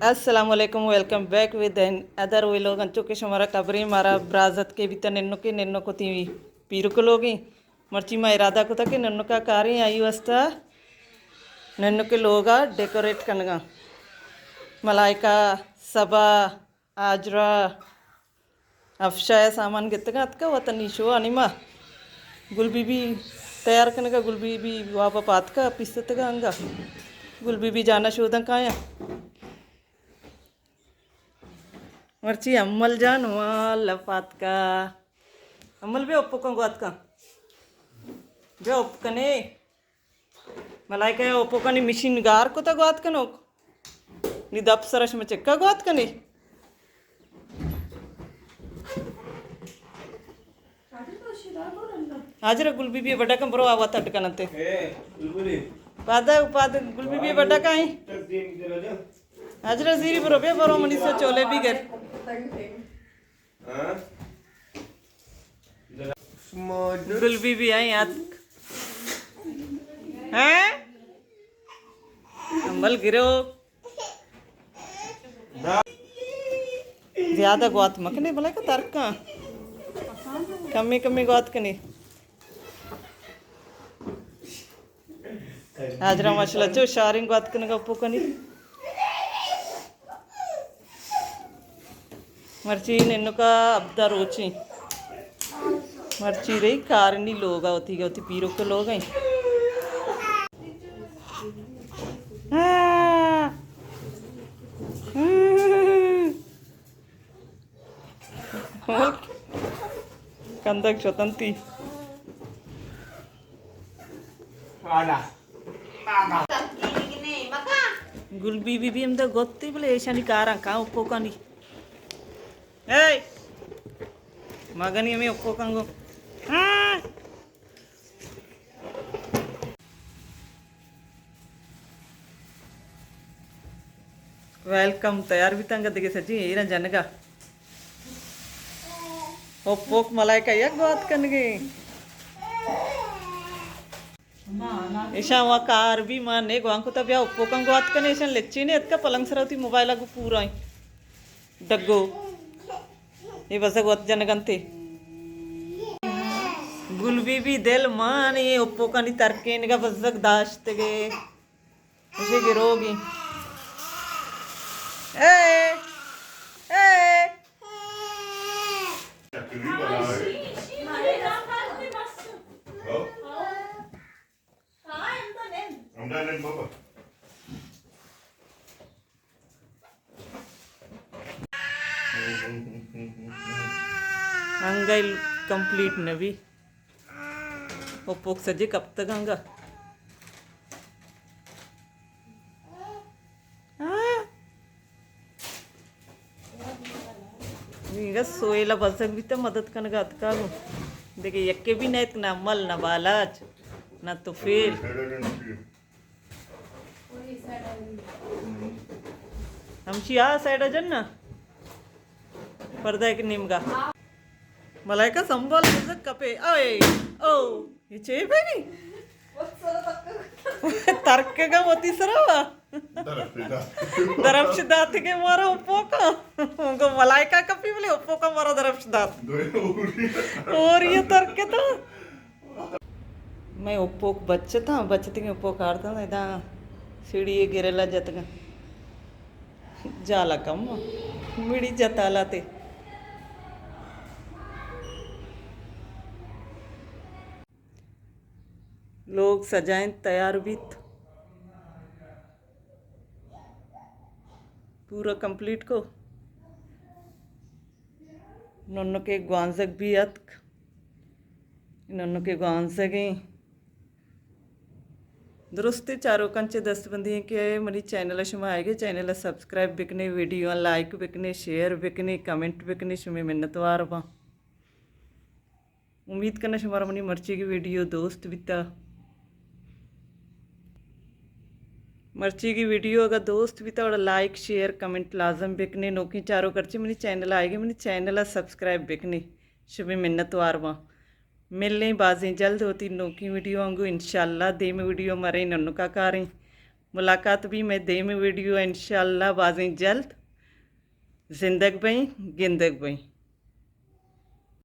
السلام علیکم، welcome back with another vlog۔ انچو کہ شمارا خبریں، مارا برازت کے بیتا ننکے، ننک وتی پیرک لوگیں۔ مرچی ما ارادہ کتا کہ ننکا کاریں آئی واسطہ ننکے لوگا ڈیکوریٹ کنگا۔ ملائکہ، صبا، آجرا، افشا ء سامان گتگاں اتکا وتنی شو آنی ما گل بی بی تیار کنگا، گل بی بی وابا پاتکا پیستگا انگا۔ گل بی بی جانا شوداں کایاں۔ مرچی امل جان وال پاتکا۔ امل بیا اپکاں گوات کن۔ بیا اپکنے۔ ملائکہ ء اوپوکانی مشین گار کتا گوات کنوک۔ نی دپ سرا شما چکا گوات کنی۔ حاجرہ گل بی بی بڈا کن برو آوا تڈ کنتے۔ پادا پاد گل بی بی بڈا کائیں۔ حاجرہ زیری برو بے برو منی سو چولے بھی گر۔ گل بی بی آئی آتک۔ ہاں؟ امبل گرو۔ زیادہ گوات مکنے بلے کہ ترکاں۔ کمی کمی گوات کنی۔ حاجرہ ماشاءاللہ چو شاریں گوات کنگا پوکنی۔ مرچی ننکا ابدا روچیں۔ مرچی رہی کارنی لوگا ہوتی گا، ہوتی پیرو کے لوگ ہیں۔ ہاں۔ کندگ شتنتی۔ گل بی بی بی ہمدا گوتی بلے ایشانی کاراں کاں اپوکانی۔ اے! مگنی ہمیں اپوکاں گو۔ ہاں۔ ویلکم، تیار بیتاں گا دگہ سجی ایران جنگا۔ او پوک ملائکہ یک گوات کنگے۔ ایشاں وا کار بھی ما نے گوانکو تا بیا او پوکاں گوات کنے ایشاں لچی نے اتکا پلنگ سرا تی موبائل گو پورا ڈگو۔ اے بزگ وت جنگ انت۔ گل بی بی دل مان اے اپوکانی ترکینگا بزگ داشتگے۔ اسے گروگی۔ اے! اے! انگل کمپلیٹ نبی۔ او پوک سجے کپتگ انگا۔ ہاں۔ انگا سویلا بزگ بیتا مدد کنگا اتکا گو۔ دیکھے یکے بھی نیت نہ مل نہ بالاچ نہ تو فیل۔ ہمشی آ سائیڈ ء جن نا۔ پردہ ایک نیمگا۔ ملائکہ سنبھال بزگ کپے۔ اے، او، یہ چے بینی؟ ترکگا وتی سرا وا۔ درپش دات۔ درپش دات کے مارا اپوکا۔ گو ملائکہ کپی بلے اپوکا مارا درپش دات۔ اور یہ ترکتا۔ مئے اپوک بچتاں، بچتگیں اپوک آرتاں، ادا سیڑھی ء گرلا جتگاں۔ جالا کم، مڑی جتالاتے۔ لوگ سجائیں تیار بیت۔ پورا کمپلیٹ کو۔ ننکے گوانزگ بھی اتک۔ ننکے گوانزگیں۔ درستی چاروکاں چہ دست بندی ہیں کہ منی چینل شما آئے گے، چینل سبسکرائب بکنے، ویڈیو لائک بکنے، شیئر بکنے، کمنٹ بکنے، شمے منتوار باں۔ امید کناں شمارا منی مرچیگی ویڈیو دوست بیتا۔ مرچیگی ویڈیو اگا دوست بیتا، گڑا لائک، شیئر، کمنٹ لازم بکنے۔ نوکیں چاروک ہرچی منی چینل آئیگے، منی چینل سبسکرائب بکنے۔ شمے منتوار باں۔ ملیں بازیں جلد ہوتی نوکیں ویڈیو آنگو انشاءاللہ۔ دیم ویڈیو مریں ننکا کاریں۔ ملاقات بی مئے دیمی ویڈیو ءَ انشاءاللہ بازیں جلد۔ زندگ بئیں، گندگ بئیں۔